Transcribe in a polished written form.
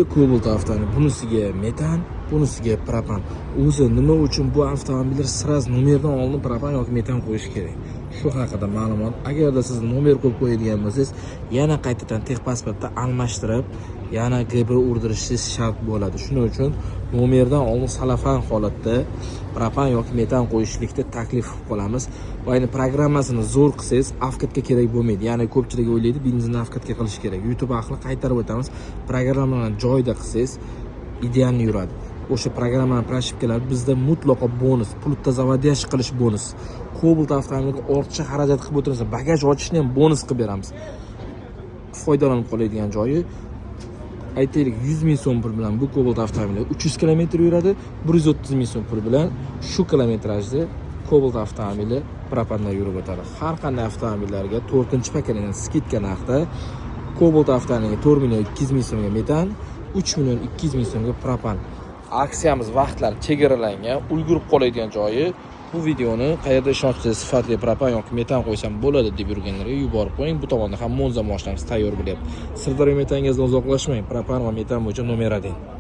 Cobalt avtomobil, bunisiga metan, bunisiga propan. O'zi nima uchun bu avtomobillar сразу nomerdan oldin propan yoki metan qo'yish kerak, shu haqida ma'lumot. Agarda siz nomer qo'yib qo'yadigan bo'lsangiz, yana qaytadan техпаспорт da almashtirib, yana ГБ urdirishingiz shart bo'ladi. Shuning uchun nomerdan oldin salafan holatda propan yoki metan qo'yishlikni taklif qilib qolamiz. Va endi programmasini zo'r qilsangiz, обкатка kerak bo'lmaydi. Ya'ni ko'pchilik o'ylaydi, benzinni обкатка qilish kerak. YouTube ahli, qaytarib o'tamiz: programmalarni joyida qilsangiz, идеальный yuradi. O'sha programmani прошивка lar bizda mutlaqo bonus, pultda заводящий qilish bonus, Cobalt avtomobiliga ortiqcha xarajat qilib o'tirmasa, bagaj ochishni ham bonus qilib beramiz. Foydalanib qoladigan joyi, aytaylik, 100 000 so'm pul bilan bu Cobalt avtomobili 300 kilometr yuradi, 130 ming so'm pul bilan shu kilometrajni Cobalt avtomobili propanda yurib o'tadi. Har qanday avtomobillarga to'rtinchi поколение скидка narxda. Cobalt avtomobiliga 4 200 000 so'mga metan, 3 200 000 so'mga propan. Aksiyamiz vaqtlari chegaralangan, ulgurib qoladigan joyi, bu videoni qayerda ishonchli, sifatli propan yoki metan qo'ysam bo'ladi deb yurganlarga yuborib qo'ying. Bu tomonda ham Monza mashinamiz tayyor bo'lyapti. Sirdaryo metan gazdan uzoqlashmang, propan va metan bo'yicha nomer 1.